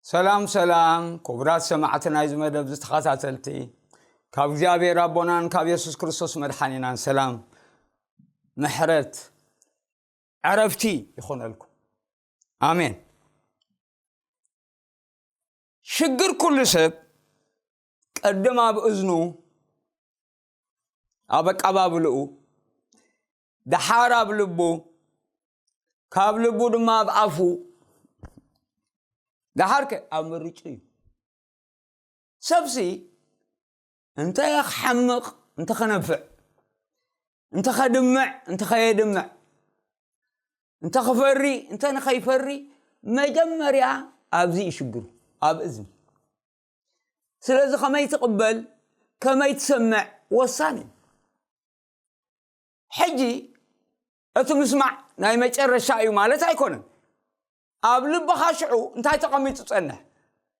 ሰላም ሰላም፣ ክቡራት ሰማዕቲ ናይዚ መደብ ዝተኸታተልቲ፣ ካብ እግዚኣብሔር ኣቦናን ካብ የሱስ ክርስቶስ መድሓኒናን ሰላም፣ ምሕረት፣ ዕረፍቲ ይኹነልኩም። ኣሜን። ሽግር ኩሉ ሰብ ቀድም ኣብ እዝኑ፣ ኣብ ኣቀባብልኡ፣ ደሓር ኣብ ልቡ፣ ካብ ልቡ ድማ ኣብ ኣፉ፣ ደሓርከ ኣብ ምርጭ እዩ። ሰብሲ እንተ ክሓምቕ፣ እንተ ክነፍዕ፣ እንተ ከድምዕ፣ እንተ ከየድምዕ፣ እንተ ክፈሪ፣ እንተ ንኸይፈሪ፣ መጀመርያ ኣብዚ እዩ ሽግሩ፣ ኣብ እዝኒ። ስለዚ ከመይ ትቕበል፣ ከመይ ትሰምዕ ወሳኒ እዩ። ሕጂ እቲ ምስማዕ ናይ መጨረሻ እዩ ማለት ኣይኮነን። ኣብ ልብኻ ሽዑ እንታይ ተቐሚጡ ጸንሕ?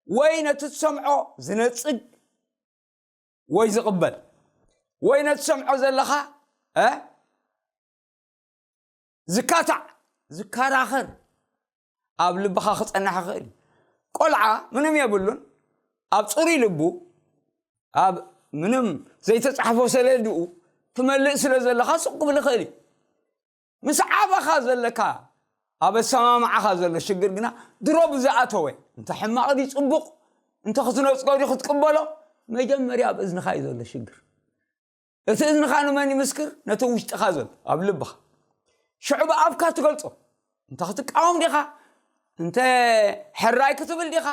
ወይ ነቲ ትሰምዖ ዝነጽግ ወይ ዝቕበል፣ ወይ ነቲ ትሰምዖ ዘለኻ፣ እ፣ ዝካታዕ፣ ዝከራኸር ኣብ ልብኻ ክጸንሕ ይኽእል እዩ። ቆልዓ ምንም የብሉን፣ ኣብ ጽሩይ ልቡ፣ ኣብ ምንም ዘይተጻሕፎ ሰሌድኡ ትመልእ ስለ ዘለኻ ሱቕ ክብል ይኽእል እዩ። ምስ ዓበኻ ዘለካ፣ ኣብ ኣሰማምዓኻ ዘሎ ሽግር ግና ድሮ ብዝኣተወ፣ እንተ ሕማቕ ድዩ ጽቡቕ፣ እንተ ክትነጽጎ ድዩ ክትቅበሎ፣ መጀመርያ ኣብ እዝንኻ እዩ ዘሎ ሽግር። እቲ እዝንኻ ንመን ይምስክር? ነቲ ውሽጥኻ ዘሎ፣ ኣብ ልብኻ። ሽዑ ብኣፍካ ትገልጾ። እንተ ክትቃወም ዲኻ? እንተ ሕራይ ክትብል ዲኻ?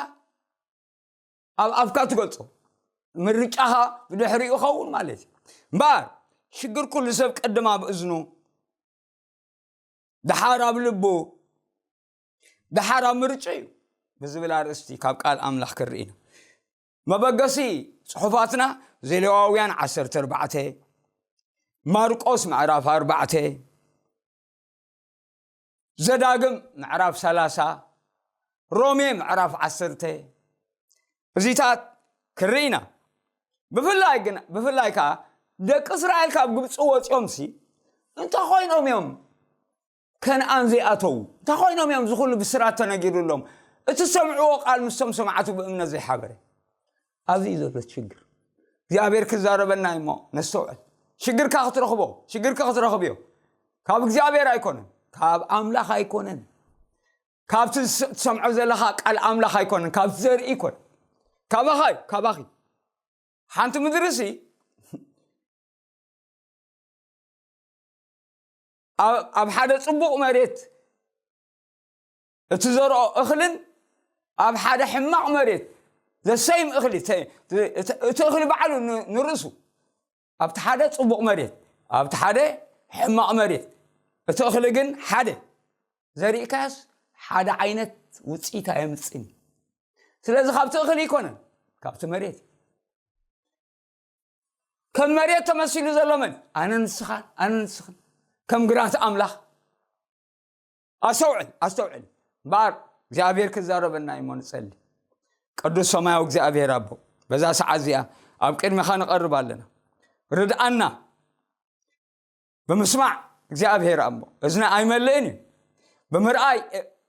ኣብ ኣፍካ ትገልጾ። ምርጫኻ ብድሕሪኡ ይኸውን ማለት እዩ። እምበኣር፣ ሽግር ኩሉ ሰብ ቅድም ኣብ እዝኑ፣ ደሓር ኣብ ልቡ፣ ደሓር ኣብ ምርጭ እዩ ብዝብል ኣርእስቲ ካብ ቃል ኣምላኽ ክርኢ ኢና። መበገሲ ጽሑፋትና ዘሌዋውያን ዓሰርተ ኣርባዕተ፣ ማርቆስ ምዕራፍ ኣርባዕተ፣ ዘዳግም ምዕራፍ ሰላሳ፣ ሮሜ ምዕራፍ ዓሰርተ፣ እዚታት ክርኢ ኢና። ብፍላይ ግን፣ ብፍላይ ከኣ ደቂ እስራኤል ካብ ግብጺ ወጺኦምሲ እንታይ ኮይኖም እዮም ከነኣን ዘይኣተዉ? እንታይ ኮይኖም እዮም እዚ ኩሉ ብስራት ተነጊሩሎም? እቲ ዝሰምዕዎ ቃል ምስቶም ሰማዕቱ ብእምነት ዘይሓበረ? ኣብዚ እዩ ዘሎ እቲ ሽግር። እግዚኣብሔር ክዛረበና እዩ እሞ ነስተውዕል። ሽግርካ ክትረኽቦ፣ ሽግርካ ክትረኽብዮ ካብ እግዚኣብሔር ኣይኮነን፣ ካብ ኣምላኽ ኣይኮነን፣ ካብቲ ዝስ-፣ ትሰምዖ ዘለኻ ቃል ኣምላኽ ኣይኮነን፣ ካብቲ ዘርኢ ኣይኮነን፣ ካባኻ እዩ፣ ካባኺ። ሓንቲ ምድርሲ ኣብ፣ ኣብ ሓደ ጽቡቕ መሬት እትዘርኦ እኽልን ኣብ ሓደ ሕማቕ መሬት the same እኽሊ፣ ተ-፣ እቲ፣ እቲ እኽሊ ባዕሉ ን-፣ ንርእሱ ኣብቲ ሓደ ጽቡቕ መሬት፣ ኣብቲ ሓደ ሕማቕ መሬት፣ እቲ እኽሊ ግን ሓደ ዘሪእካስ ሓደ ዓይነት ውጽኢት ኣየምጽእን። ስለዚ ካብቲ እኽሊ ኣይኮነን፣ ካብቲ መሬት። ከም መሬት ተመሲሉ ዘሎ መን? ኣነ ንስኻን፣ ኣነ ንስኽን። ከም ግራት ኣምላኽ። ኣስተውዕል፣ ኣስተውዕል። እምበኣር እግዚኣብሔር ክዛረበና እዩ እሞ ንጸሊ። ቅዱስ ሰማያዊ እግዚኣብሔር ኣቦ፣ በዛ ሰዓት እዚኣ ኣብ ቅድሚኻ ንቐርብ ኣለና። ርድኣና። ብምስማዕ እግዚኣብሔር ኣቦ፣ እዝኒ ኣይመልእን እዩ። ብምርኣይ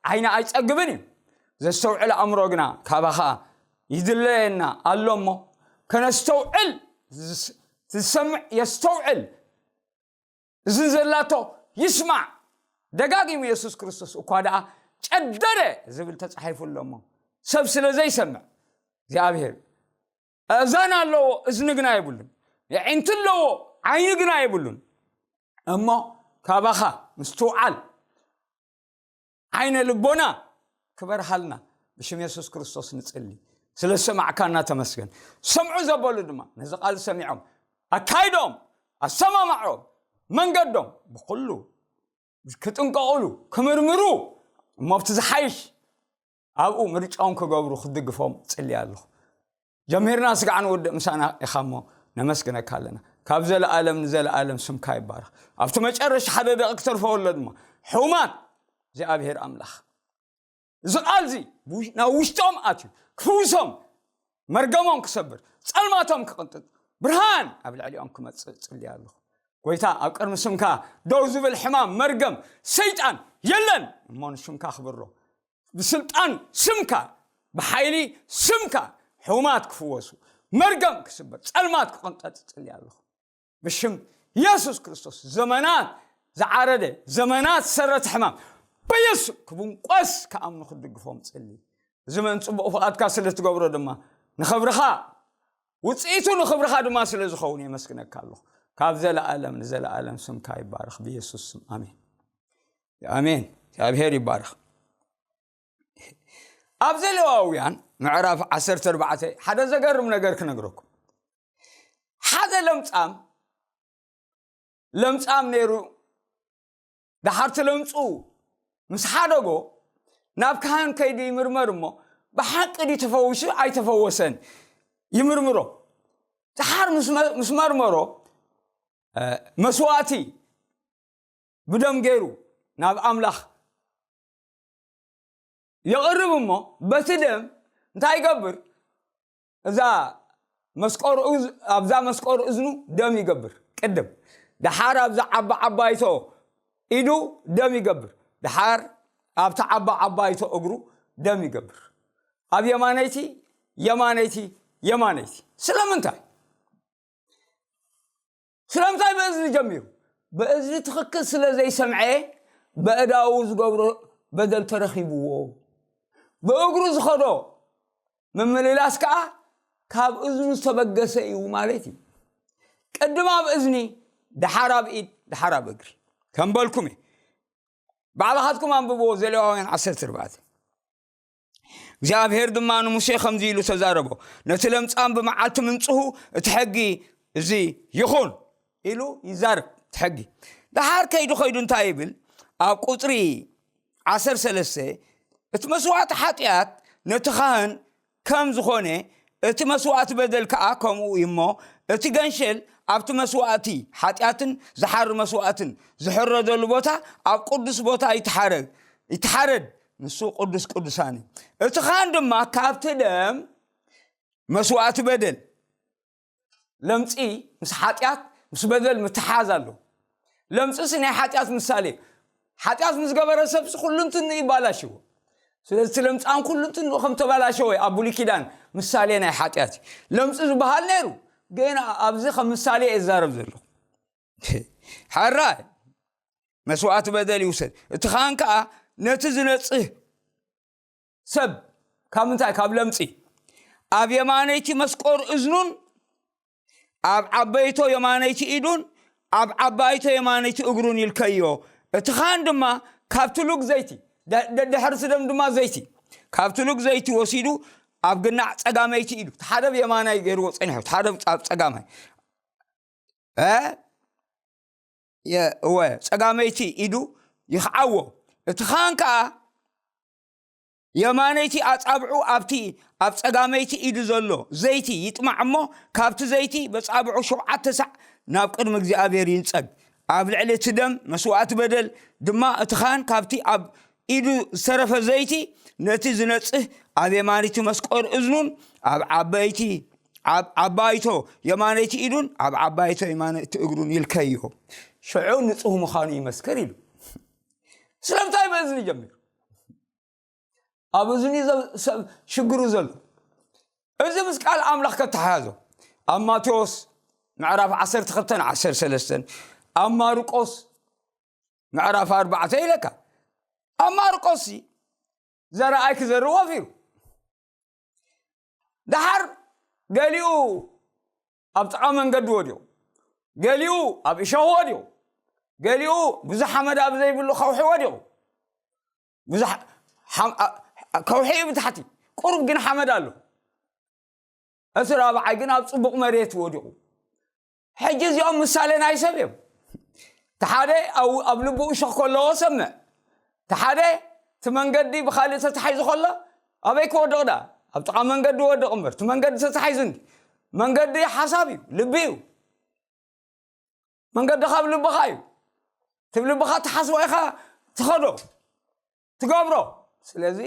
ዓይኒ ኣይጸግብን እዩ። ዘስተውዕል ኣእምሮ ግና ካባኻ ይድለየና ኣሎ እሞ፣ ከነስተውዕል፣ ዝስ-፣ ዝሰምዕ የስተውዕል፣ እዝኒ ዘላቶ ይስማዕ። ደጋጊሙ የሱስ ክርስቶስ እኳ ደኣ ጨደረ ዝብል ተጻሒፉ ኣሎ እሞ፣ ሰብ ስለ ዘይሰምዕ እግዚኣብሔር ኣእዛን ኣለዎ፣ እዝኒ ግና የብሉን። የዒንቲ ኣለዎ፣ ዓይኒ ግና የብሉን። እሞ ካባኻ ምስትውዓል ዓይነ ልቦና ክበርሃልና ብሽም የሱስ ክርስቶስ ንጽሊ። ስለ ዝሰማዕካና ተመስገን። ሰምዑ ዘበሉ ድማ ነዚ ቃል ሰሚዖም ኣካይዶም፣ ኣሰማማዖም፣ መንገዶም ብኹሉ ክጥንቀቑሉ፣ ክምርምሩ፣ እሞ ኣብቲ ዝሓይሽ ኣብኡ ምርጫኦም ክገብሩ ክድግፎም ጽልያ ኣለኹ። ጀሚርና ስጋዕ ንውድእ ምሳና ኢኻ እሞ ነመስግነካ ኣለና። ካብ ዘለኣለም ንዘለኣለም ስምካ ይባረኽ። ኣብቲ መጨረሻ ሓደ ደቂ ክተርፎ ኣሎ ድማ ሕሙማት እግዚኣብሔር ኣምላኽ እዚ ቃል እዚ ብውሽ-፣ ናብ ውሽጦም ኣትዩ ክፍውሶም፣ መርገሞም ክሰብር፣ ጸልማቶም ክቕንጥጥ፣ ብርሃን ኣብ ልዕሊኦም ክመጽእ ጽልያ ኣለኹ። ጎይታ፣ ኣብ ቅድሚ ስምካ ደው ዝብል ሕማም፣ መርገም፣ ሰይጣን የለን እሞ ንሽምካ ክብሮ። ብስልጣን ስምካ ብሓይሊ ስምካ ሕሙማት ክፍወሱ፣ መርገም ክስበር፣ ጸልማት ክቕንጠጥ እጽሊ ኣለኹ። ብሽም የሱስ ክርስቶስ ዘመናት ዝዓረደ፣ ዘመናት ሰረት ሕማም በየሱስ ክብንቆስ ክኣምኑ ክድግፎም ጽሊ። እዚ መን ጽቡቕ ፍቓድካ ስለ ትገብሮ ድማ ንኽብርኻ፣ ውጽኢቱ ንኽብርኻ ድማ ስለ ዝኸውን የመስግነካ ኣለኹ። ካብ ዘለኣለም ንዘለኣለም ስምካ ይባረኽ፣ ብየሱስ ስም ኣሜን። ኣሜን። እግዚኣብሔር ይባረኽ። ኣብ ዘሌዋውያን ምዕራፍ ዓሰርተ ኣርባዕተ ሓደ ዘገርም ነገር ክነግረኩም። ሓደ ለምጻም ለምጻም ነይሩ። ደሓርቲ ለምጹ ምስ ሓደጎ ናብ ካህን ከይዱ ይምርመር እሞ ብሓቂ ድዩ ተፈዊሱ ኣይተፈወሰን ይምርምሮ። ደሓር ምስ መ- ምስ መርመሮ፣ እ፣ መስዋእቲ ብደም ገይሩ ናብ ኣምላኽ የቕርብ እሞ በቲ ደም እንታይ ይገብር? እዛ መስቆር እዝ- ኣብዛ መስቆር እዝኑ ደም ይገብር። ቅድም ደሓር ኣብዛ ዓባ ዓባይቶ ኢዱ ደም ይገብር። ደሓር ኣብቲ ዓባ ዓባይቶ እግሩ ደም ይገብር። ኣብ የማነይቲ፣ የማነይቲ፣ የማነይቲ። ስለምንታይ? ስለምንታይ ብእዝኒ ጀሚሩ? ብእዝኒ ትኽክል ስለ ዘይሰምዐ በእዳዉ ዝገብሮ በደል ተረኺብዎ። ብእግሩ ዝኸዶ ምምልላስ ከኣ ካብ እዝኑ ዝተበገሰ እዩ ማለት እዩ። ቅድም ኣብ እዝኒ፣ ደሓር ኣብ ኢድ፣ ደሓር ኣብ እግሪ። ከም በልኩም እየ። ባዕልኻትኩም ኣንብብዎ፣ ዘሌዋውያን ዓሰርተ ኣርባዕተ። እግዚኣብሔር ድማ ንሙሴ ከምዚ ኢሉ ተዛረቦ፣ ነቲ ለምጻም ብመዓልቲ ምንጽሁ እቲ ሕጊ እዚ ይኹን ኢሉ ይዛረብ። እቲ ሕጊ ደሓር ከይዱ ከይዱ እንታይ ይብል? ኣብ ቁጽሪ ዓሰርተ ሰለስተ፣ እቲ መስዋእቲ ሓጢኣት ነቲ ካህን ከም ዝኾነ፣ እቲ መስዋእቲ በደል ከኣ ከምኡ እዩ እሞ፣ እቲ ገንሸል ኣብቲ መስዋእቲ ሓጢኣትን ዝሓሪ መስዋእትን ዝሕረደሉ ቦታ ኣብ ቅዱስ ቦታ ይትሓረ- ይትሓረድ፣ ንሱ ቅዱስ ቅዱሳን እዩ። እቲ ካህን ድማ ካብቲ ደም መስዋእቲ በደል፣ ለምጺ ምስ ሓጢኣት ምስ በደል ምትሓዝ ኣሎ። ለምጺ ሲ ናይ ሓጢኣት ምሳሌ። ሓጢኣት ምስ ገበረ ሰብ ሲ ኩሉ እንትንኡ ይባላሽዎ። ስለዚ እቲ ለምጻም ኩሉ እንትንኡ ከም ተባላሸወ ኣብ ብሉይ ኪዳን ምሳሌ ናይ ሓጢኣት እዩ። ለምጺ ዝበሃል ነይሩ፣ ግን ኣብዚ ከም ምሳሌ እየ ዝዛረብ ዘለኹ። ሕራይ መስዋእቲ በደል ይውሰድ። እቲ ካህን ከኣ ነቲ ዝነጽህ ሰብ ካብ ምንታይ? ካብ ለምጺ ኣብ የማነይቲ መስቆር እዝኑን ኣብ ዓበይቶ የማነይቲ ኢዱን ኣብ ዓባይቶ የማነይቲ እግሩን ይልከዮ። እቲ ካህን ድማ ካብቲ ሉግ ዘይቲ፣ ደ- ደ- ድሕርቲ ደም ድማ ዘይቲ፣ ካብቲ ሉግ ዘይቲ ወሲዱ ኣብ ግናዕ ጸጋመይቲ ኢዱ፣ እቲ ሓደ ብየማናይ ገይርዎ ጸኒሑ፣ እቲ ሓደ ኣብ ጸጋማይ፣ እ? የ- እወ፣ ጸጋመይቲ ኢዱ ይኽዓዎ። እቲ ካህን ከኣ የማነይቲ ኣጻብዑ ኣብቲ ኣብ ጸጋመይቲ ኢዱ ዘሎ ዘይቲ ይጥማዕ እሞ፣ ካብቲ ዘይቲ በጻብዑ ሸውዓተ ሳዕ ናብ ቅድሚ እግዚኣብሔር ይንጸግ። ኣብ ልዕሊ እቲ ደም መስዋእቲ በደል ድማ እቲ ካህን ካብቲ ኣብ ኢዱ ዝተረፈ ዘይቲ ነቲ ዝነጽህ ኣብ የማነይቲ መስቆር እዝኑን ኣብ ዓበይቲ ኣብ ዓባይቶ የማነይቲ ኢዱን ኣብ ዓባይቶ የማነይቲ እግሩን ይልከዮ። ሽዑ ንጹህ ምዃኑ ይመስክር ኢሉ። ስለምንታይ በእዝኒ ጀሚሩ? ኣብ እዝኒ ዘ- ሰብ ሽግሩ ዘሎ። እዚ ምስ ቃል ኣምላኽ ከተሓያዞ። ኣብ ማቴዎስ ምዕራፍ ዓሰርተ ክልተ ዓሰርተ ሰለስተ፣ ኣብ ማርቆስ ምዕራፍ ኣርባዕተ ኢለካ። ኣብ ማርቆስ ሲ ዘረኣይ ክዘርእ ወፊሩ። ደሓር ገሊኡ ኣብ ጥቓ መንገዲ ወዲቑ፣ ገሊኡ ኣብ እሾኽ ወዲቑ፣ ገሊኡ ብዙሕ ሓመድ ኣብ ዘይብሉ ከውሒ ወዲቑ። ብዙሕ ሓም- ኣ- ከውሒ እዩ ብታሕቲ፣ ቁሩብ ግን ሓመድ ኣሎ። እቲ ራብዓይ ግን ኣብ ጽቡቕ መሬት ወዲቑ። ሕጂ እዚኦም ምሳሌ ናይ ሰብ እዮም። እቲ ሓደ ኣብ ኣብ ልቡ እሾኽ ከለዎ ሰምዕ፣ እቲ ሓደ እቲ መንገዲ ብኻልእ ተታሒዙ ከሎ ኣበይ ክወድቕ ደኣ? ኣብ ጥቓ መንገዲ ወድቕ እምበር፣ እቲ መንገዲ ተታሒዙ እንዲ። መንገዲ ሓሳብ እዩ፣ ልቢ እዩ። መንገዲ ካብ ልብኻ እዩ። እቲ ልብኻ ትሓስቦ ኢኻ ትኸዶ፣ ትገብሮ። ስለዚ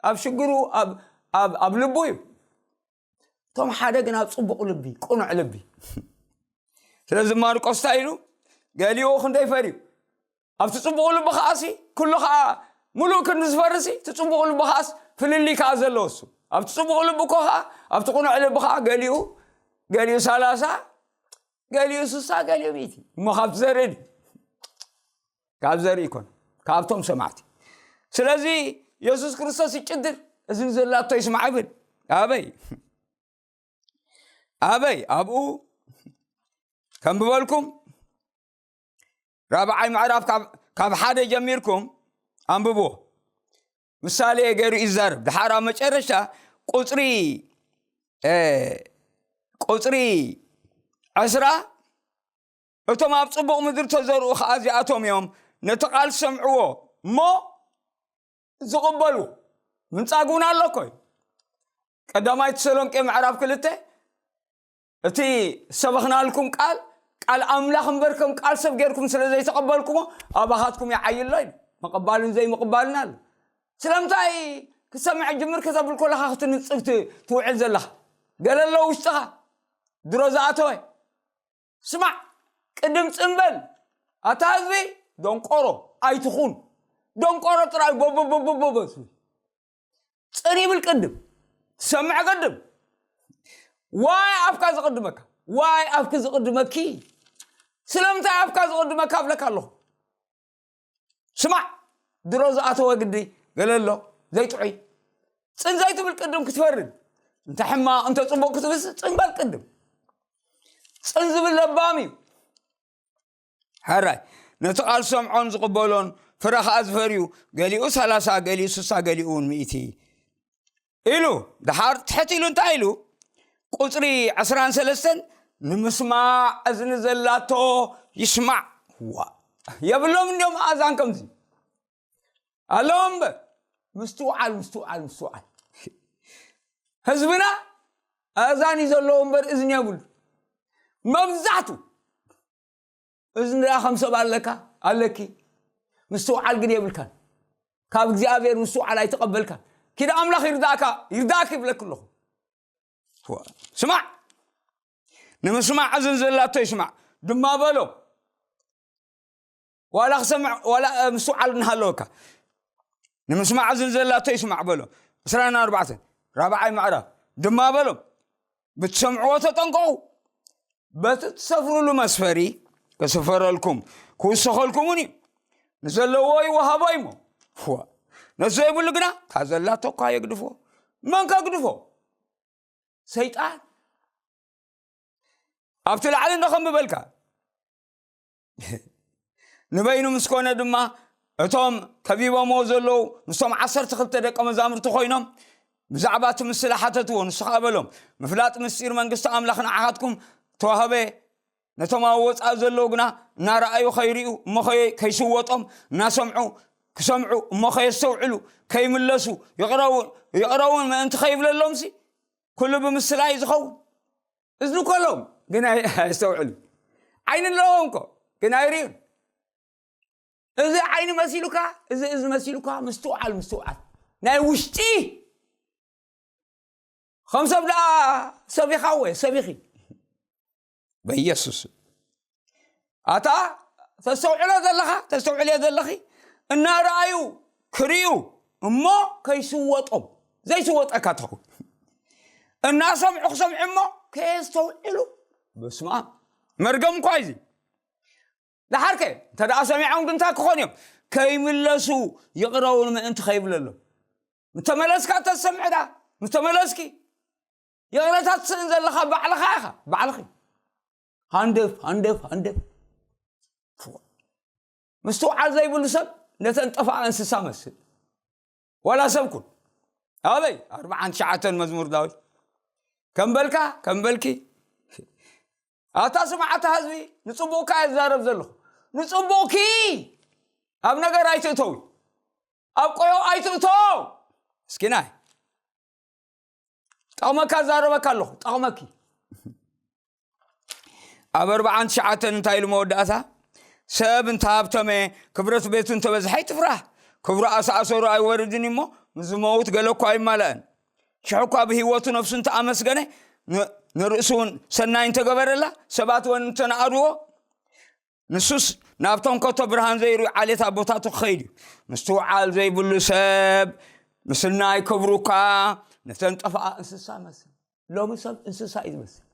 ኣብ ሽግሩ ኣብ ኣብ ኣብ ልቡ እዩ። እቶም ሓደ ግን ኣብ ጽቡቕ ልቢ፣ ቅኑዕ ልቢ። ስለዚ ማርቆስ እንታይ ኢሉ? ገሊኡ ክንደይ ፈርዩ፣ ኣብቲ ጽቡቕ ልቢ ከኣሲ ኩሉ ከኣ ምሉእ ክንዲ ዝፈርሲ፣ እቲ ጽቡቕ ልቢ ከኣስ ፍልልይ ከኣ ዘለዎ እሱ። ኣብቲ ጽቡቕ ልቢ እኮ ኸዓ፣ ኣብቲ ቅኑዕ ልቢ ኸዓ ገሊኡ፣ ገሊኡ ሰላሳ፣ ገሊኡ ስሳ፣ ገሊኡ ሚእቲ። እሞ ካብ ዘርኢ ድዩ? ካብ ዘርኢ ይኮን፣ ካብቶም ሰማዕቲ። ስለዚ የሱስ ክርስቶስ ይጭድር፣ እዚ ዘላቶ ይስማዕ ይብል። ኣበይ? ኣበይ? ኣብኡ ከንብበልኩም። ራብዓይ ምዕራፍ ካብ፣ ካብ ሓደ ጀሚርኩም ኣንብብዎ። ምሳሌ ገይሩ ይዛረብ። ድሓር ኣብ መጨረሻ ቁጽሪ፣ እ፣ ቁጽሪ ዕስራ፣ "እቶም ኣብ ጽቡቕ ምድሪ ተዘርኡ ኸኣ እዚኣቶም እዮም፣ ነቲ ቃል ዝሰምዕዎ እሞ ዝቕበሉ." ምንጻግ እውን ኣሎ እኮ እዩ። ቀዳማይ ተሰሎንቄ ምዕራፍ ክልተ፣ "እቲ ዝሰበኽናልኩም ቃል፣ ቃል ኣምላኽ እምበር ከም ቃል ሰብ ጌርኩም ስለ ዘይተቐበልኩሞ፣ ኣባኻትኩም ይዓዪ ኣሎ" ኢሉ። ምቕባልን ዘይምቕባልን ኣሎ። ስለምንታይ ክትሰምዕ ጅምር ከተብል ከለኻ ክትንጽግ ት-፣ ትውዕል ዘለኻ? ገለ ኣሎ ውሽጥኻ ድሮ ዝኣተወ። ስማዕ፣ ቅድም ጽምበል። ኣታ ህዝቢ፣ ደንቆሮ ኣይትኹን። ደንቆሮ ጥራይ ቦቦቦቦቦቦ። ጽን ይብል ቅድም። ትሰምዕ ቅድም። ዋይ ኣፍካ ዝቕድመካ። ዋይ ኣፍኪ ዝቕድመኪ። ስለምንታይ ኣፍካ ዝቕድመካ እብለካ ኣለኹ። ስማዕ፣ ድሮ ዝኣተወ ግዲ ገለ ኣሎ፣ ዘይጥዑይ። ጽን ዘይትብል ቅድም ክትፈርድ። እንተ ሕማቕ፣ እንተ ጽቡቕ ክትብስ፣ ጽን በል ቅድም። ጽን ዝብል ለባም እዩ። ሕራይ፣ ነቲ ቃል ዝሰምዖን ዝቕበሎን፣ ፍረ ኸኣ ዝፈርዩ፣ ገሊኡ ሰላሳ፣ ገሊኡ ስሳ፣ ገሊኡ እውን ሚእቲ። ኢሉ፣ ድሓር ትሕት ኢሉ እንታይ ኢሉ? ቁጽሪ ዕስራን ሰለስተን፣ "ንምስማዕ እዝኒ ዘላቶ ይስማዕ." ዋ፣ የብሎም እንዲዮም ኣእዛን ከምዚ። ኣለዎ እምበር፣ ምስትውዓል፣ ምስትውዓል፣ ምስትውዓል። ህዝብና ኣእዛን እዩ ዘለዎ እምበር እዝኒ የብሉ። መብዛሕቱ እዝኒ ደኣ ከም ሰብ ኣለካ፣ ኣለኪ። ምስትውዓል ግን የብልካን። ካብ እግዚኣብሔር ምስትውዓል ኣይተቐበልካን። ኪድ ኣምላኽ ይርዳእካ፣ ይርዳእክ ይብለክ ኣለኹ። ስማዕ፣ ንምስማዕ እዝን ዘላቶ ይስማዕ ድማ በሎ። ዋላ ክሰምዕ፣ ዋላ፣ እ፣ ምስትውዓል እናሃለወካ፣ ንምስማዕ እዝን ዘላቶ ይስማዕ በሎ። ዕስራን ኣርባዕተን፣ ራብዓይ ምዕራፍ ድማ በሎም፣ ብትሰምዕዎ ተጠንቀቑ። በቲ ትሰፍሩሉ መስፈሪ ክስፈረልኩም፣ ክውሰኸልኩምን እዩ። ንዘለዎ ይወሃቦ እዩሞ፣ ዋ፣ ነቲ ዘይብሉ ግና፣ እታ ዘላቶ እኳ የግድፎ። መን ከግድፎ? ሰይጣን። ኣብቲ ላዕሊ እንዶ ከም ዝበልካ፣ ንበይኑ ምስ ኮነ ድማ፣ እቶም ከቢቦምዎ ዘለዉ ምስቶም ዓሰርተ ክልተ ደቀ መዛሙርቲ ኮይኖም፣ ብዛዕባ እቲ ምስላ ሓተትዎ። ንሱ ኸኣ በሎም፣ "ምፍላጥ ምስጢር መንግስቲ ኣምላኽ ንዓኻትኩም ተዋህበ፣ ነቶም ኣብ ወጻኢ ዘለዉ ግና እናረኣዩ ከይርእዩ፣ እሞ ከይ-፣ ከይስወጦም እናሰምዑ ክሰምዑ፣ እሞ ከየስተውዕሉ ከይምለሱ፣ ይቕረውን፣ ይቕረውን ምእንቲ ከይብለሎምሲ፣ ኩሉ ብምስላ እዩ ዝኸውን." እዝኒ እኮ ኣለዎም፣ ግን ኣይ-፣ ኣየስተውዕሉ። ዓይኒ ኣለዎም እኮ፣ ግን ኣይርእዩን። እዚ ዓይኒ መሲሉካ፣ እዚ እዝኒ መሲሉካ፣ ምስትውዓል፣ ምስትውዓል። ናይ ውሽጢ ከም ሰብ ደኣ ሰቢኻ ወይ ሰቢኺ። በኢየሱስ። ኣታ ተስተውዕሎ ዘለኻ፣ ተስተውዕልዮ ዘለኺ፣ እናረኣዩ ክርእዩ እሞ ከይስወጦም፣ ዘይስወጠካ ትኸውን። እናሰምዑ ክሰምዑ እሞ ከየስተውዕሉ። በስመ ኣብ። መርገም እኳ እዩ እዚ። ደሓርከ፣ እንተ ደኣ ሰሚዖም ግን እንታይ ክኾኑ እዮም? ከይምለሱ ይቕረውን ምእንቲ ከይብለሎም። ምተመለስካ ተሰምዕ ደኣ፣ ምተመለስኪ። ይቕረታ ትስእን ዘለኻ ባዕልኻ ኢኻ፣ ባዕልኺ። ሃንደፍ፣ ሃንደፍ፣ ሃንደፍ። ምስትውዓል ዘይብሉ ሰብ ነተን ጠፋኣ እንስሳ መስል። ዋላ ሰብ ኩን። ኣበይ? ኣርብዓን ትሽዓተን መዝሙር ዳዊት። ከም በልካ፣ ከም በልኪ። ኣታ ስማዕ፣ ኣታ ህዝቢ፣ ንጽቡቕካ እየ ዝዛረብ ዘለኹ። ንጽቡቕኪ ኣብ ነገር ኣይትእተዊ። ኣብ ቆዮ ኣይትእቶ። እስኪናይ። ጠቕመካ እዛረበካ ኣለኹ፣ ጠቕመኪ። ኣብ ኣርብዓን ትሽዓተን እንታይ ኢሉ መወዳእታ? "ሰብ እንተሃብተመ፣ ክብረት ቤቱ እንተበዝሐ ኣይትፍራህ። ክብሩ ኣሳእሰሩ ኣይወርድን እሞ፣ ምስ ዝመውት ገለ እኳ ኣይማላእን። ሽሕ እኳ ብህይወቱ ነፍሱ እንተኣመስገነ፣ ን-፣ ንርእሱ እውን ሰናይ እንተገበረላ፣ ሰባት እውን እንተነኣድዎ፣ ንሱስ ናብቶም ከቶ ብርሃን ዘይርእዩ ዓሌት ኣቦታቱ ክኸይድ እዩ። ምስትውዓል ዘይብሉ ሰብ ምስናይ ክብሩ እኳ ነተን ጠፍኣ እንስሳ መስል። ሎሚ ሰብ እንስሳ እዩ ዝመስል።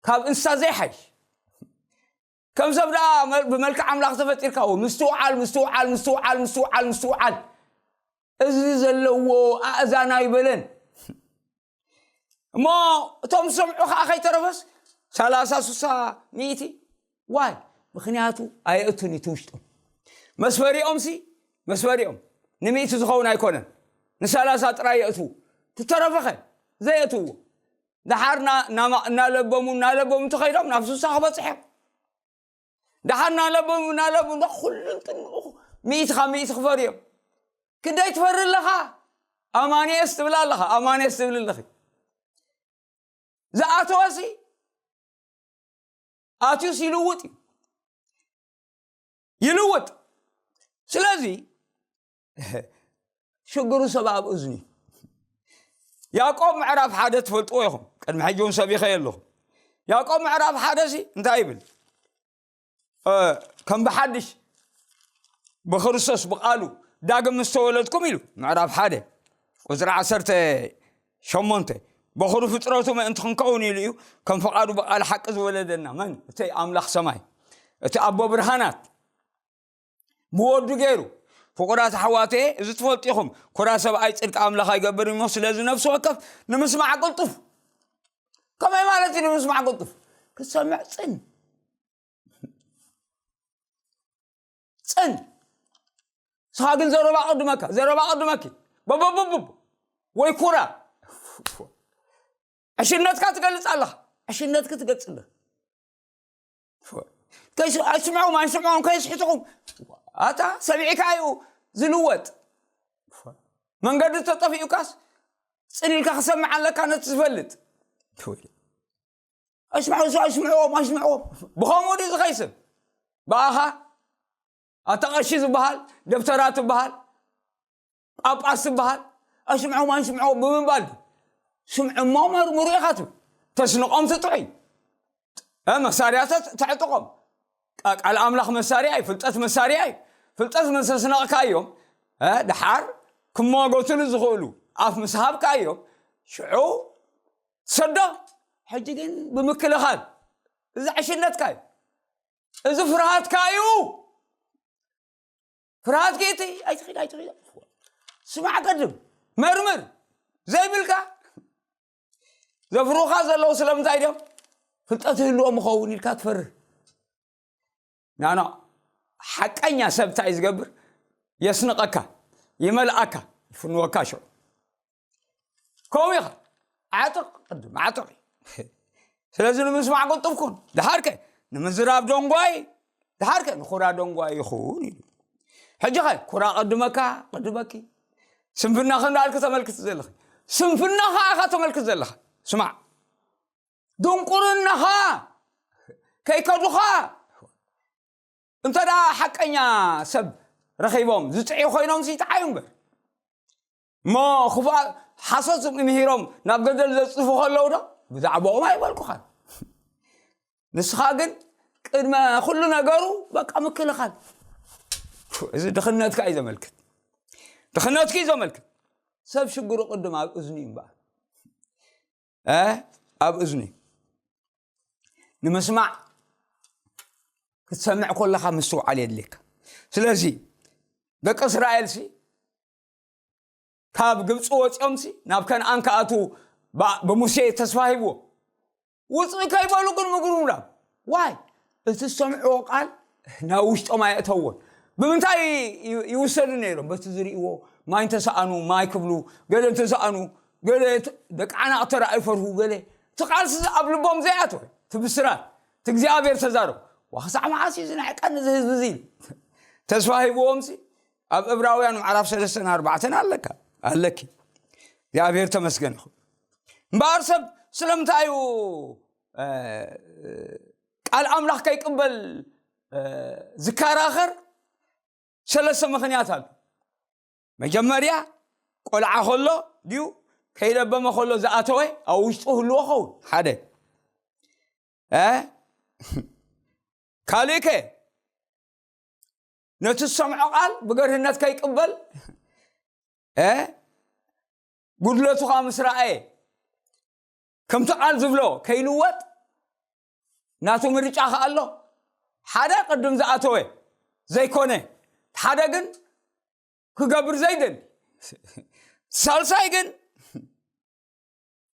ካብ እንስሳ ዘይሓይሽ። ከም ሰብ ደኣ መል-፣ ብመልክዕ ኣምላኽ ተፈጢርካ፣ ምስትውዓል፣ ምስትውዓል፣ ምስትውዓል፣ ምስትውዓል፣ ምስትውዓል። እዚ ዘለዎ ኣእዛን ኣይበለን። እሞ እቶም ዝሰምዑ ኸዓ ከይተረፈስ ሰላሳ፣ ስሳ፣ ሚእቲ። ዋይ? ምኽንያቱ ኣየእቱን እዩ እቲ ውሽጦም። መስፈሪኦምሲ፣ መስፈሪኦም ንሚእቲ ዝኸውን ኣይኮነን። ንሰላሳ ጥራይ የእትዉ። ትተረፈኸ ዘየእትዎ። ደሓር ና-፣ ናማ-፣ እናለበሙ፣ እናለበሙ እንተኸይዶም ናብ ስሳ ክበጽሑ እዮም። ደሓር እናለበሙ፣ እናለበሙ፣ እንዳ ኩሉ እንትን-፣ ሚእቲ ካብ ሚእቲ ክፈርዮም። ክንደይ ትፈሪ ኣለኻ? ኣማንኤስ ትብል ኣለኻ፣ ኣማንኤስ ትብል ኣለኺ። ዝኣተወሲ ኣትዩስ ይልውጥ እዩ። ይልውጥ። ስለዚ ሽግሩ ሰብ ኣብ እዝኒ። ያዕቆብ ምዕራፍ ሓደ ትፈልጥዎ ኢኹም። ቅድሚ ሕጂ እውን ሰቢኸ ኣለኹ። ያዕቆብ ምዕራፍ ሓደ ሲ እንታይ ይብል? እ፣ ከም ብሓድሽ ብክርስቶስ ብቃሉ ዳግም ምስ ተወለድኩም ኢሉ፣ ምዕራፍ ሓደ ቁጽሪ ዓሰርተ ሸሞንተ፣ በኹሪ ፍጥረቱ ምእንቲ ክንከውን ኢሉ እዩ፣ ከም ፍቓዱ ብቃል ሓቂ ዝወለደና። መን? እቲ ኣምላኽ ሰማይ፣ እቲ ኣቦ ብርሃናት ብወዱ ገይሩ። ፍቑራት ኣሕዋተየ፣ እዚ ትፈልጡ ኢኹም፣ ኩራ ሰብኣይ ጽድቂ ኣምላኽ ኣይገብርን እሞ፣ ስለዚ ነፍሲ ወከፍ ንምስማዕ ቅልጡፍ። ከመይ ማለት እዩ ንምስማዕ ቅልጡፍ? ክትሰምዕ ጽን። ጽን። ንስኻ ግን ዘረባ ቅድመካ፣ ዘረባ ቅድመኪ። በበበበብ። ወይ ኩራ። ዕሽነትካ ትገልጽ ኣለኻ። ዕሽነትኪ ትገልጽ ኣለኻ። ከይስ-፣ ኣይስምዑም፣ ኣይስምዑም፣ ከይስሕትኹም። ኣታ ሰሚዕካ እዩ ዝልወጥ። መንገዲ ተጠፊኡካስ ጽን ኢልካ ክሰምዕ ኣለካ ነቲ ዝፈልጥ። ኣይስምዑ፣ ኣይስምዕዎም፣ ኣይስምዕዎም። ብኸምኡ ድዩ ዝኸይስብ? ብኣኻ ኣታ ቀሺ ዝበሃል፣ ደብተራ ትበሃል፣ ጳጳስ ዝበሃል፣ ኣይስምዕዎም፣ ኣይስምዕዎም ብምባል ድዩ? ስምዑ እሞ መርምሩ ኢኻ ትብል። ተስንቖም ትጥዑይ። እ፣ መሳርያታት ተዕጥቖም። ቃ-፣ ቃል ኣምላኽ መሳርያ እዩ፣ ፍልጠት መሳርያ እዩ። ፍልጠት ምስ ኣስነቕካዮም፣ እ፣ ደሓር ክመጎትሉ ዝኽእሉ ኣፍ ምስ ሃብካዮም፣ ሽዑ ትሰዶ። ሕጂ ግን ብምክልኻል፣ እዚ ዕሽነትካ እዩ። እዚ ፍርሃትካ እዩ። ፍርሃት ጌቲ፣ ኣይትኺድ፣ ኣይትኺድ። ስማዕ ቀድም፣ መርምር። ዘይብልካ ዘፍሩኻ ዘለዉ ስለምንታይ ድዮም? ፍልጠት ይህልዎም ይኸውን ኢልካ ትፈርህ። ናኖ፣ ሓቀኛ ሰብ እንታይ እዩ ዝገብር? የስንቐካ፣ ይመልኣካ፣ ይፍንወካ ሽዑ። ከምኡ ኢኻ። ዓጥቕ፣ ቅድም ዓጥቕ። ስለዚ ንምስማዕ ቅልጡፍ ኩን። ደሓርከ ንምዝራብ ደንጓይ፣ ደሓርከ ንኹራ ደንጓይ ይኹን ኢሉ። ሕጂ ኸ ኩራ ቅድመካ፣ ቅድመኪ። ስንፍናኸ እንዳልክ ተመልክት ዘለኺ። ስንፍናኻ ኢኻ ተመልክት ዘለኻ። ስማዕ። ድንቁርናኻ ከይከዱኻ። እንተ ደኣ ሓቀኛ ሰብ ረኺቦም ዝጥዕዩ ኮይኖም ሲ ይጥዓዩ እምበር። እሞ ክፉኣ-፣ ሓሶት ምሂሮም ናብ ገደል ዘጽፉ ከለዉ ዶ ብዛዕባኦም ኣይበልኩኻን። ንስኻ ግን ቅድመ ኩሉ ነገሩ በቃ ምክልኻል። እዚ ድኽነትካ እዩ ዘመልክት። ድኽነትኪ እዩ ዘመልክት። ሰብ ሽግሩ ቅድም ኣብ እዝኑ እዩ እምበኣር። እ? ኣብ እዝኑ እዩ። ንምስማዕ ክትሰምዕ ከለኻ ምስትውዓል የድልየካ። ስለዚ ደቂ እስራኤል ሲ ካብ ግብፂ ወፂኦም ሲ ናብ ከነኣን ክኣትዉ ብ-፣ ብሙሴ ተስፋ ሂብዎ። ውፅእ ከይበሉ ግን ምግሩ ምራም። ዋይ? እቲ ዝሰምዕዎ ቃል ናብ ውሽጦም ኣየእተዎን። ብምንታይ ይ-፣ ይውሰዱ ነይሮም? በቲ ዝርእይዎ ማይ እንተሰኣኑ፣ ማይ ክብሉ፣ ገለ እንተሰኣኑ፣ ገለ ት-፣ ደቂ ዓናቕ ተራ ኣይፈርሁ፣ ገለ እቲ ቃልሲ ኣብ ልቦም ዘይኣተወ፣ እቲ ብስራት፣ እቲ እግዚኣብሔር ተዛረቡ። ዋ፣ ክሳዕ መዓስ እዩ ዝንዕቀኒ እዚ ህዝቢ እዚ? ኢሉ ተስፋ ሂብዎም ሲ ኣብ ዕብራውያን ምዕራፍ ሰለስተን ኣርባዕተን ኣለካ፣ ኣለኪ። እግዚኣብሔር ተመስገን ይኹን። እምበኣር ሰብ ስለምንታይ እዩ፣ እ፣ ቃል ኣምላኽ ከይቅበል፣ እ፣ ዝከራኸር? ሰለስተ ምኽንያት ኣሎ። መጀመርያ፣ ቆልዓ ከሎ ድዩ ከይለበመ ከሎ ዝኣተወ ኣብ ውሽጡ ህልዎ ኸውን፣ ሓደ። እ? ካልእከ፣ ነቲ ዝሰምዖ ቃል ብገርህነት ከይቅበል፣ እ? ጉድለቱ ከዓ ምስ ረኣየ፣ ከምቲ ቃል ዝብሎ ከይልወጥ ናቱ ምርጫ ከዓ ኣሎ። ሓደ ቅድም ዝኣተወ ዘይኮነ፣ ሓደ ግን ክገብር ዘይደሊ፣ ሳልሳይ ግን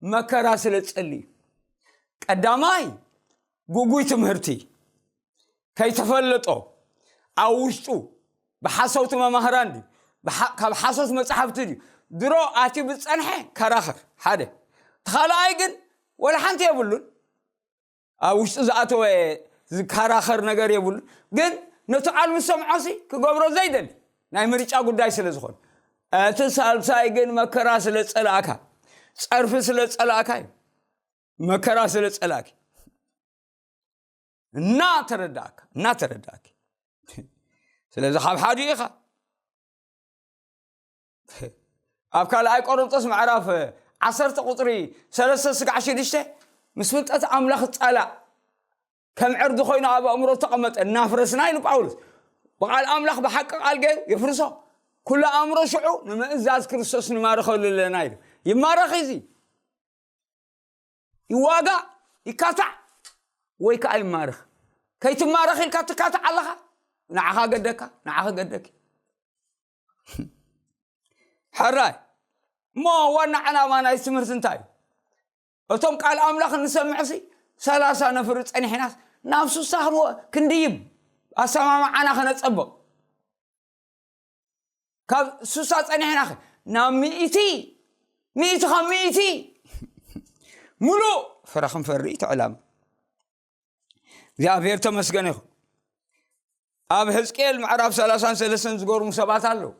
መከራ ስለ ዝጸሊ እዩ። ቀዳማይ፣ ጉጉይ ትምህርቲ ከይተፈለጦ ኣብ ውሽጡ ብሓሰውቲ መማህራን ድዩ፣ ብሓ- ካብ ሓሶት መጻሕፍቲ ድዩ ድሮ ኣትዩ ብዝጸንሐ ከራኸር ሓደ። እቲ ካልኣይ ግን ወላ ሓንቲ የብሉን። ኣብ ውሽጡ ዝኣተወ ዝከራኸር ነገር የብሉን። ግን ነቲ ቃል ምስ ሰምዖሲ ክገብሮ ዘይደሊ ናይ ምርጫ ጉዳይ ስለ ዝኾነ። እቲ ሳልሳይ ግን መከራ ስለ ዝጸላእካ፣ ጸርፊ ስለ ዝጸላእካ እዩ። መከራ ስለ ዝጸላእኪ። እናተረዳእካ እናተረዳእኪ ስለዚ ካብ ሓዲኡ ኢኻ። ኣብ ካልኣይ ቆሮንጦስ ምዕራፍ ዓሰርተ ቁፅሪ ሰለስተ ስጋዕ ሽዱሽተ፣ ምስ ፍልጠት ኣምላኽ ጸላእ ከም ዕርዲ ኮይኑ ኣብ ኣእምሮ ተቐመጠ እናፍረስና ኢሉ ጳውሎስ። ብቃል ኣምላኽ ብሓቂ ቃል ገይሩ ይፍርሶ። ኩሉ ኣእምሮ ሽዑ ንምእዛዝ ክርስቶስ ንማርኸሉ ኣለና ኢሉ። ይማረኽ እዚ ይዋጋእ፣ ይካታዕ ወይ ከዓ ይማረኽ። ከይትማረኽ ኢልካ ትካታዕ ኣለኻ። ንዓኻ ገደካ፣ ንዓኻ ገደኪ። ሕራይ እሞ ዋና ዕላማ ናይ ትምህርቲ እንታይ እዩ? እቶም ቃል ኣምላኽ እንሰምዕሲ ሰላሳ ነፍሪ ጸኒሕናስ ናብ ሱሳ ክንወ ክንድይብ ኣሰማምዓና ከነጸብቕ ካብ ሱሳ ጸኒሕና ኸ ናብ ሚእቲ፣ ሚእቲ ካብ ሚእቲ ሙሉእ ፍረ ክንፈሪ እቲ ዕላማ። እግዚኣብሔር ተመስገን ይኹን። ኣብ ህዝቅኤል ምዕራፍ ሰላሳን ሰለስተን ዝገርሙ ሰባት ኣለዉ።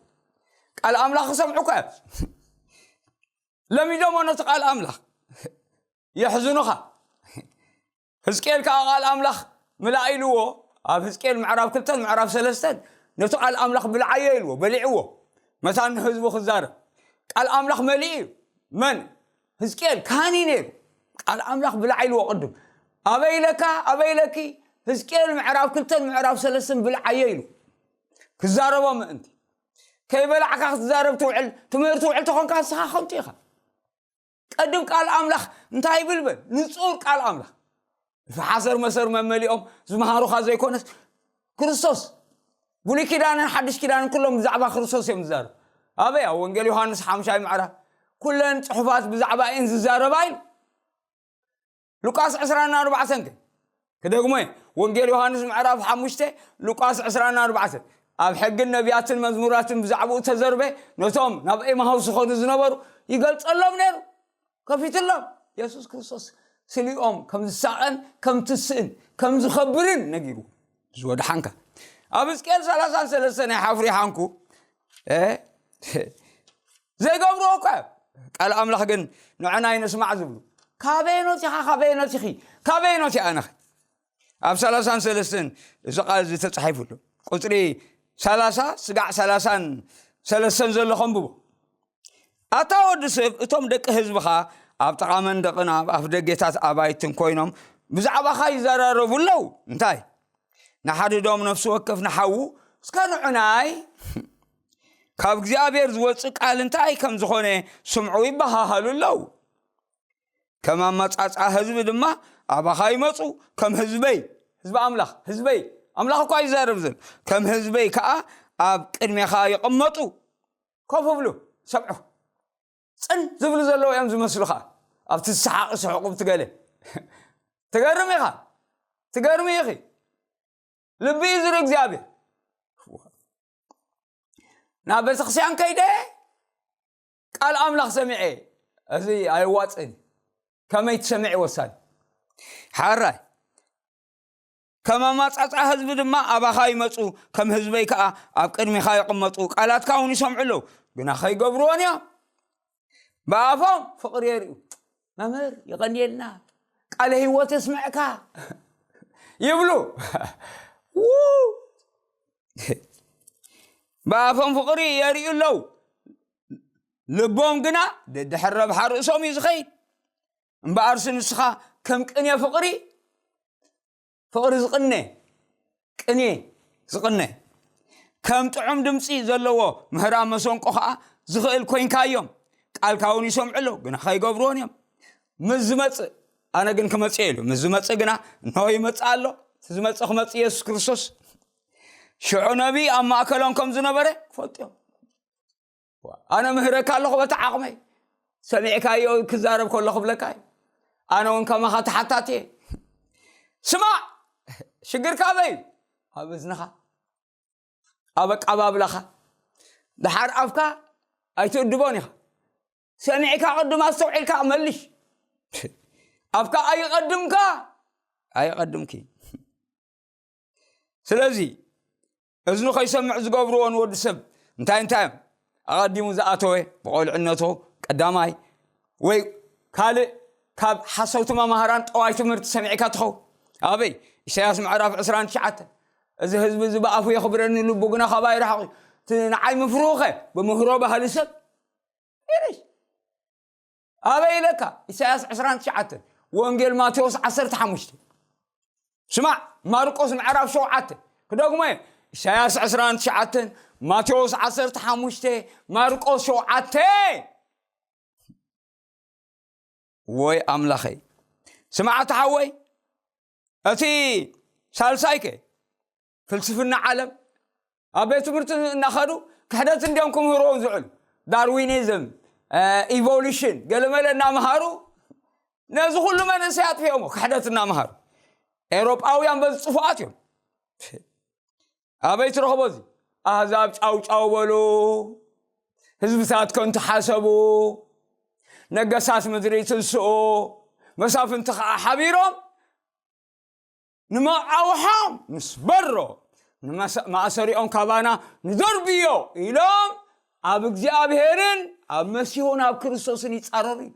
ቃል ኣምላኽ ክሰምዑ እኳ እዮም ለሚዶሞ ነቲ ቃል ኣምላኽ። የሕዝኑኻ። ህዝቅኤል ከዓ ቃል ኣምላኽ ምላእ ኢልዎ። ኣብ ህዝቅኤል ምዕራፍ ክልተን ምዕራፍ ሰለስተን ነቲ ቃል ኣምላኽ ብልዓዮ ኢልዎ፣ በሊዕዎ። መታን ንህዝቡ ክዛረብ ቃል ኣምላኽ መሊኡ እዩ። መን? ህዝቅኤል ካህን እዩ ነይሩ። ቃል ኣምላኽ ብልዓ ኢልዎ ቅድም። ኣበይ ኢለካ፣ ኣበይ ኢለኪ? ህዝቅኤል ምዕራፍ ክልተን ምዕራፍ ሰለስተን ብልዓዮ ኢሉ ክዛረቦ ምእንቲ። ከይበላዕካ ክትዛረብ ትውዕል፣ ትምህርቲ ውዕል ተኾንካ ንስኻ ከምቲ ኢኻ። ቀድም ቃል ኣምላኽ እንታይ ይብል በል? ንጹር ቃል ኣምላኽ። እፍ ሓሰር መሰር መመሊኦም ዝመሃሩኻ ዘይኮነስ ክርስቶስ። ብሉይ ኪዳንን ሓድሽ ኪዳንን ኩሎም ብዛዕባ ክርስቶስ እዮም ዝዛረቡ። ኣበይ? ኣብ ወንጌል ዮሃንስ ሓምሻይ ምዕራፍ። ኩለን ጽሑፋት ብዛዕባ እየን ዝዛረባ ኢሉ። ሉቃስ ዕስራን ኣርባዕተን ከ? ክደግሞ እየ። ወንጌል ዮሃንስ ምዕራፍ ሓሙሽተ፣ ሉቃስ ዕስራን ኣርባዕተን። ኣብ ሕግን ነቢያትን መዝሙራትን ብዛዕባኡ ተዘርበ፣ ነቶም ናብ ኤማሁስ ዝኸዱ ዝነበሩ ይገልጸሎም ነይሩ። ከፊትሎም። የሱስ ክርስቶስ ስሊኦም ከም ዝሳቐን ከም ትስእን ከም ዝኸብርን ነጊሩ። ዝወድሓንካ። ኣብ ሕዝቅኤል ሰላሳን ሰለስተን ናይ ሓፍሪ ሓንኩ፣ እ? ዘይገብርዎ እኳ እዮም። ቃል ኣምላኽ ግን ንዕና ይንስማዕ ዝብሉ። ካበየኖት ኢኻ፣ ካበየኖት ኢኺ፣ ካበየኖት እያ ኣነኸ? ኣብ ሰላሳን ሰለስተን እዚ ቃል እዚ ተጻሒፉ ኣሎ። ቁጽሪ ሰላሳ ስጋዕ ሰላሳን ሰለስተን ዘሎ ከንብቦ። ኣታ ወዲ ሰብ፣ እቶም ደቂ ህዝብኻ ኣብ ጥቓ መንደቕን ኣብ ኣፍ ደጌታት ኣባይትን ኮይኖም ብዛዕባኻ ይዘራረቡ ኣለዉ። እንታይ? ንሓድዶም ነፍሲ ወከፍ ንሓዉ፣ እስከ ንዑናይ ካብ እግዚኣብሔር ዝወጽእ ቃል እንታይ ከም ዝኾነ ስምዑ ይበሃሃሉ ኣለዉ። ከም ኣመጻጽኣ ህዝቢ ድማ ኣባኻ ይመጹ፣ ከም ህዝበይ፣ ህዝቢ ኣምላኽ፣ ህዝበይ፣ ኣምላኽ እኳ ይዛረብ ዘሎ፣ ከም ህዝበይ ከኣ ኣብ ቅድሜኻ ይቕመጡ። ኮፍ ብሉ፣ ሰምዑ። ጽን ዝብሉ ዘለዉ እዮም ዝመስሉ ኸዓ። ኣብቲ ዝሰሓቕ ስሕቑ ብትገለ። ትገርም ኢኻ። ትገርም ኢኺ። ልቢ እዩ ዝርኢ እግዚኣብሔር። ናብ ቤተክርስትያን ከይደ ቃል ኣምላኽ ሰሚዐ። እዚ ኣይዋጽእን። ከመይ ትሰምዕ ወሳኒ። ሓራይ። ከም ኣማጻጻ ህዝቢ ድማ ኣባኻ ይመጹ፣ ከም ህዝበይ ከኣ ኣብ ቅድሜኻ ይቕመጡ፣ ቃላትካ እውን ይሰምዑ ኣለዉ፣ ግና ከይገብርዎን እዮም። ብኣፎም ፍቕሪ የርእዩ። መምህር፣ ይቐንየልና፣ ቃለ ህይወት የስምዕካ ይብሉ። ው! ብኣፎም ፍቕሪ የርእዩ ኣለዉ፣ ልቦም ግና ደድሕሪ ረብሓ ርእሶም እዩ ዝኸይድ። እምበኣርሲ ንስኻ ከም ቅኔ ፍቕሪ፣ ፍቕሪ ዝቕነ፣ ቅኔ ዝቕነ፣ ከም ጥዑም ድምጺ ዘለዎ ምህራም መሰንቆ ኸኣ ዝኽእል ኮይንካዮም። ቃልካ እውን ይሰምዑ ኣለዉ፣ ግና ከይገብርዎን እዮም። ምስ ዝመጽእ፣ ኣነ ግን ክመጽእ ኢሉ፣ ምስ ዝመጽእ ግና፣ እንሆ ይመጽእ ኣሎ። እቲ ዝመጽእ ክመጽእ ኢየሱስ ክርስቶስ። ሽዑ ነቢይ ኣብ ማእከሎም ከም ዝነበረ ክፈልጡ እዮም። ኣነ ምህረካ ኣለኹ በቲ ዓቕመይ። ሰሚዕካዮ ክዛረብ ከሎ ክብለካ እዩ። ኣነ እውን ከማኻ ተሓታቲ እየ። ስማዕ፣ ሽግርካ ኣበይ እዩ? ኣብ እዝንኻ፣ ኣብ ኣቀባብላኻ። ደሓር ኣፍካ ኣይትእድቦን ኢኻ። ሰሚዕካ ቅድም ኣስተውዒልካ መልሽ። ኣፍካ ኣይቐድምካ፣ ኣይቐድምኪ። ስለዚ እዝኑ ከይሰምዕ ዝገብርዎ ንወዲ ሰብ እንታይ እንታይ እዮም? ኣቐዲሙ ዝኣተወ ብቆልዕነቱ ቀዳማይ ወይ ካልእ ካብ ሓሰውቲ መማህራን ጠዋይ ትምህርቲ ሰሚዕካ ትኸውን። ኣበይ? ኢሳያስ ምዕራፍ ዕስራን ትሽዓተን። "እዚ ህዝቢ እዚ ብኣፉ የኽብረኒ፣ ልቡ ግና ካባይ ርሓቕ እዩ። እቲ ንዓይ ምፍርሁኸ ብምህሮ ባህሊ ሰብ ይርሽ." ኣበይ ኢለካ? ኢሳያስ ዕስራን ትሽዓተን፣ ወንጌል ማቴዎስ ዓሰርተ ሓሙሽተ። ስማዕ፣ ማርቆስ ምዕራፍ ሸውዓተ። ክደግሞ እየ። ኢሳያስ ዕስራን ትሽዓተን፣ ማቴዎስ ዓሰርተ ሓሙሽተ፣ ማርቆስ ሸውዓተ። ወይ ኣምላኸይ። ስማዕ፣ ኣታ ሓወይ፣ እቲ ሳልሳይከ? ፍልስፍና ዓለም። ኣብ ቤት ትምህርቲ እናኸዱ ክሕደት እንዲዮም ክምህርዎም ዝውዕሉ። ዳርዊኒዝም፣ እ፣ ኢቮሉሽን፣ ገለመለ እናምሃሩ ነዚ ኩሉ መንእሰይ ኣጥፊኦሞ፣ ክሕደት እናምሃሩ። ኤውሮጳውያን በዚ ጽፉኣት እዮም። ኣበይ ትረኽቦ እዚ? ኣህዛብ ጫው ጫው በሉ፣ ህዝብታት ከንቱ ሓሰቡ፣ ነገሳት ምድሪ ትንስኡ፣ መሳፍንቲ ኸዓ ሓቢሮም ንመቓውሖም ንስበሮ፣ ንመሰ-፣ ማእሰሪኦም ካባና ንደርብዮ ኢሎም ኣብ እግዚኣብሔርን ኣብ መሲሑን ኣብ ክርስቶስን ይጻረሩ እዩ።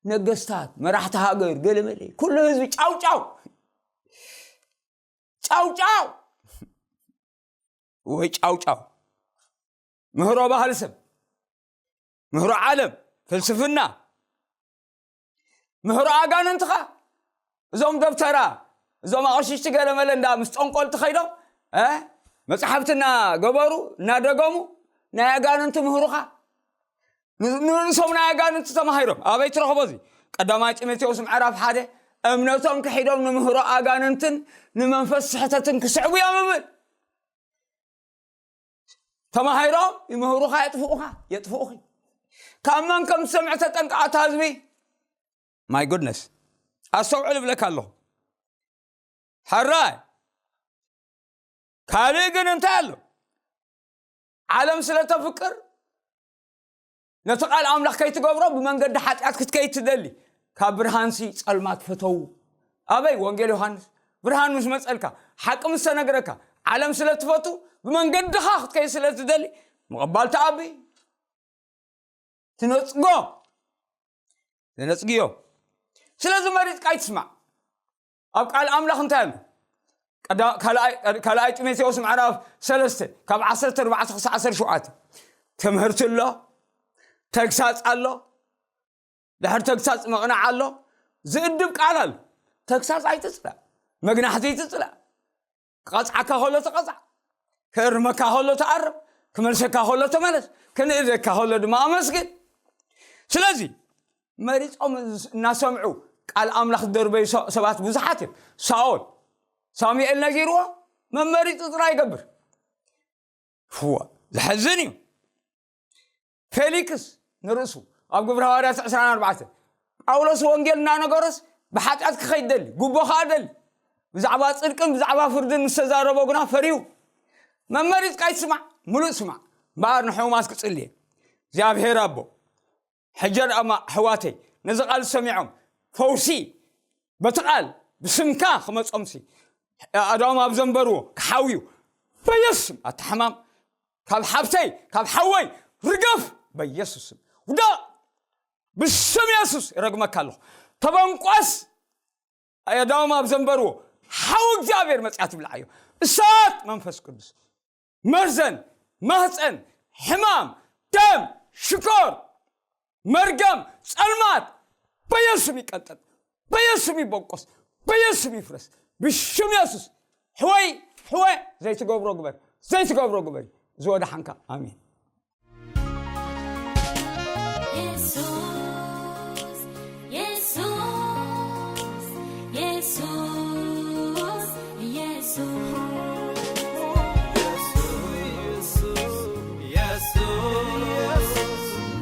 ነገስታት፣ መራሕቲ ሃገር፣ ገለመለ፣ ኩሉ ህዝቢ ጫው ጫው። ጫው ጫው። ወይ ጫው ጫው። ምህሮ ባህሊ ሰብ፣ ምህሮ ዓለም፣ ፍልስፍና፣ ምህሮ ኣጋንንትኻ። እዞም ደብተራ፣ እዞም ኣቕሽሽቲ ገለመለ እንዳ ምስ ጠንቆልቲ ኸይዶም፣ እ? መጽሓፍቲ እናገበሩ፣ እናደገሙ፣ ናይ ኣጋንንቲ ምህሩኻ። ን-፣ ንርእሶም ናይ ኣጋንንቲ ተማሂሮም። ኣበይ ትረኽቦ እዚ? ቀዳማይ ጢሞቴዎስ ምዕራፍ ሓደ፣ "እምነቶም ክሒዶም ንምህሮ ኣጋንንትን ንመንፈስ ስሕተትን ክስዕቡ እዮም" እብል። ተማሂሮም ይምህሩኻ፣ የጥፍኡኻ፣ የጥፍኡኺ። ካብ መን ከም ትሰምዕ ተጠንቀቕ ኣታ ህዝቢ። My goodness። ኣስተውዕል እብለካ ኣለኹ። ሕራይ። ካልእ ግን እንታይ ኣሎ? ዓለም ስለ ተፍቅር ነቲ ቃል ኣምላኽ ከይትገብሮ ብመንገዲ ሓጢኣት ክትከይድ ትደሊ። ካብ ብርሃንሲ ጸልማት ፈተዉ። ኣበይ? ወንጌል ዮሃንስ። ብርሃን ምስ መጸልካ፣ ሓቂ ምስ ተነግረካ፣ ዓለም ስለ ትፈቱ ብመንገድኻ ክትከይድ ስለ ትደሊ፣ ምቕባል ተኣቢ። ትነጽጎ። ትነጽግዮ። ስለዚ መሪጽካ ኣይትስማዕ። ኣብ ቃል ኣምላኽ እንታይ ኣሎ? ቀዳ-፣ ካልኣይ፣ ካልኣይ ጢሞቴዎስ ምዕራፍ ሰለስተ ካብ ዓሰርተ ኣርባዕተ ክሳዕ ዓሰርተ ሸውዓተ። ትምህርቲ ኣሎ፣ ተግሳጽ ኣሎ፣ ድሕሪ ተግሳጽ መቕናዕ ኣሎ፣ ዝእድብ ቃል ኣሎ። ተግሳጽ ኣይትጽላእ፣ መግናሕቲ ኣይትጽላእ። ክቐጽዓካ ከሎ ተቐጻዕ፣ ክእርመካ ከሎ ተኣረም፣ ክመልሰካ ከሎ ተመለስ፣ ክንእደካ ከሎ ድማ ኣመስግን። ስለዚ መሪጾም እናሰምዑ ቃል ኣምላኽ ዝደርበዩ ሰ-፣ ሰባት ብዙሓት እዮም። ሳኦል፣ ሳሙኤል ነጊርዎ፣ መመሪጹ ጥራይ ይገብር። ፍዋ፣ ዘሕዝን እዩ። ፌሊክስ ንርእሱ ኣብ ግብረ ሃዋርያት ዕስራን ኣርባዕተን፣ ጳውሎስ ወንጌል እናነገሮስ ብሓጢኣት ክኸይድ ደሊ፣ ጉቦ ኸኣ ደሊ። ብዛዕባ ጽድቅን ብዛዕባ ፍርድን ምስ ተዛረቦ ግና ፈሪሁ። መመሪጽካ ኣይትስማዕ፣ ምሉእ ስማዕ። እምበኣር ንሕሙማት ክጽሊ እየ። እግዚኣብሔር ኣቦ፣ ሕጂ ደኣ ኣሕዋተይ ነዚ ቃል ሰሚዖም ፈውሲ በቲ ቃል ብስምካ ክመጾምሲ ኣእዳዎም ኣብ ዘንበርዎ ክሓውዩ በየሱስ ስም ኣታ ሕማም ካብ ሓብተይ ካብ ሓወይ ርገፍ በየሱስ ስም ውዳቕ ብስም የሱስ ይረግመካ ኣለኹ። ተበንቆስ ኣእዳዎም ኣብ ዘንበርዎ ሓው እግዚኣብሔር መጽያ ትብልዓዮ እሳት መንፈስ ቅዱስ መርዘን ማህፀን ሕማም ደም ሽኮር መርገም ጸልማት በየሱም ይቀንጠጥ በየሱም ይበቆስ በየሱም ይፍረስ ብሽም የሱስ ሕወይ ሕወ ዘይትገብሮ ግበር ዘይትገብሮ ግበር ዝወደ ሓንካ ኣሜን። ኢየሱስ፣ ኢየሱስ፣ ኢየሱስ፣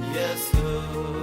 ኢየሱስ።